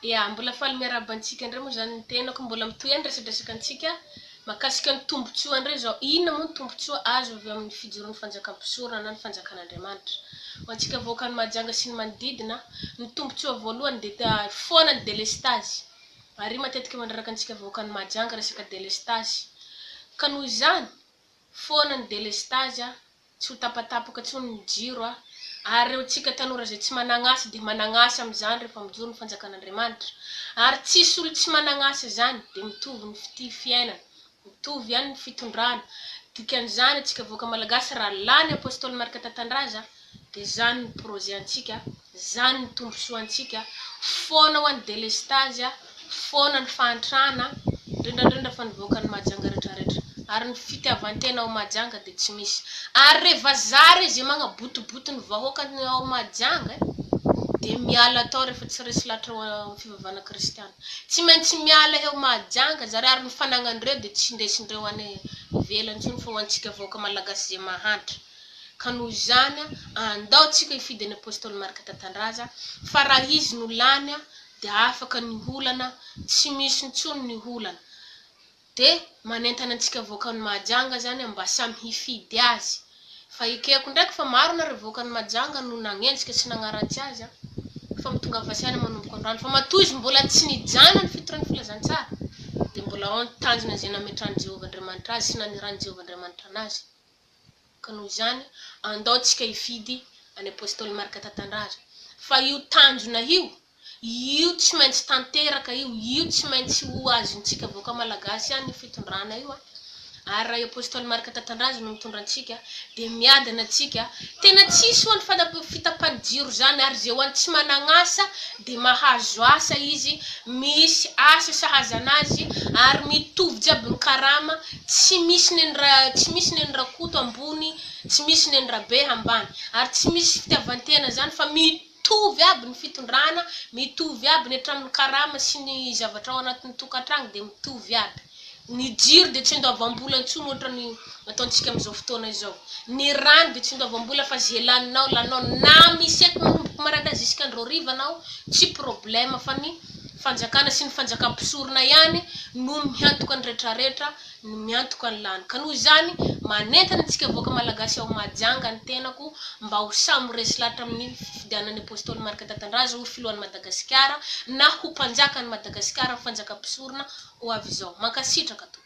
Ya, mbola faly miarahaba antsika indray moa izany ny tenako, mbola mitohy ihany ny resadresaka antsika mahakasika ny tombontsoa indray izao. Inona moa ny tombontsoa azo avy amin'ny fijoroan'ny fanjakam-pisorona na ny fanjakan'Andriamanitra? Ho antsika vahoakan'i Mahajanga sy ny manodidina, ny tombontsoa voalohany dia foana ny delestazy. Ary matetika mandraraka antsika vahoakan'i Mahajanga resaka delestazy. Ka noho izany, foana ny delestazy tsy ho tapatapaka intsony ny jiro a! Ary ireo tsika tanora izay tsy managn'asa dia managn'asa amin'izany rehefa mijoro ny fanjakan'Andriamanitra. Ary tsisy olo tsy managn'asa izany dia mitovy ny fitia fiainana, mitovy ihany ny fitondrana. Dikan'izany antsika vahoaka malagasy raha lany Apostoly Marc Tatandraza dia izany ny projet antsika, izany ny tombosoa antsika, foana hoa ny delestazy a! Foana ny fahantrana, indrindra indrindra fa ny vahoakan'i Mahajanga retraretra. Ary ny fitiavan-tena ao Mahajanga dia tsy misy. Ary re vazaha re ze magnabotoboto ny vahoaka ao Mahajanga e, dia miala tao rehefa tsy resy lahatra ao amin'ny fivavahana kristiana. Tsy maintsy miala eo Mahajanga zareo ary ny fanagnandreo dia tsy indesindreo any ivelany intsony fa ho antsika vahoaka malagasy ze mahantra. Ka noho izany, andao tsika hifidy an'i Apostoly Marc Tatandraza fa raha izy no lany dia afaka ny olana, tsy misy intsony ny olana. Dia manentana antsika vahoakan'i Mahajanga zany mba samy hifidy azy. Fa ekeko ndraiky fa maro nareo vahoakan'i Mahajanga no nagnenjika sy nagnaratsy azy an. Fa mitongava saina manomboka androany fa matoa izy mbola tsy nijanona ny fitoriany filazantsara dia mbola ao ny tanjona izay nametrahan'i Jehovah Andriamanitra azy sy naniran'i Jehovah Andriamanitra anazy. Ka noho izany, andao tsika hifidy an'i Apostoly Marc Tatandraza. Fa io tanjona io, io tsy maintsy tanteraka io, io tsy maintsy ho azontsika vahoaka malagasy ihany io fitondrana io an. Ary raha i Apostoly Marc Tatandraza no mitondra antsika, dia miadana tsika. Tena tsisy ho'a ny fitapan'ny jiro zany, ary ze ho an'ny tsy managn'asa dia mahazo asa izy, misy asa sahaza anazy, ary mitovy jiaby ny karama, Tsy misy neny ra tsy misy neny rakoto ambony tsy misy neny rabe ambany ary tsy misy fitiavantena zany fa mitovy aby ny fitondrana mitovy aby ny hatramin'ny karama sy ny zavatra ao anatin'ny tokantragno dia mitovy aby ny jiro dia tsy andoavam-bola intsony ohatrany ataontsika amin'izao fotoana izao ny rano dia tsy andoavam-bola fa ze laninao laninao na misy eky manomboka maraindray jusqu'andro hariva anao tsy problème fa ny fanjakana sy ny fanjakam-pisorona ihany no miantoka ny retraretra no miantoka ny lany. Ka noho izany, manentana antsika vahoaka malagasy ao Mahajanga ny tenako mba ho samy ho resy lahatra amin'ny fifidianana ny Apostoly Marc Tatandraza ho filohan'i Madagasikara na ho mpanjakan'i Madagasikara amin'ny fanjakam-pisorona ho avy izao. Mankasitraka tompoko.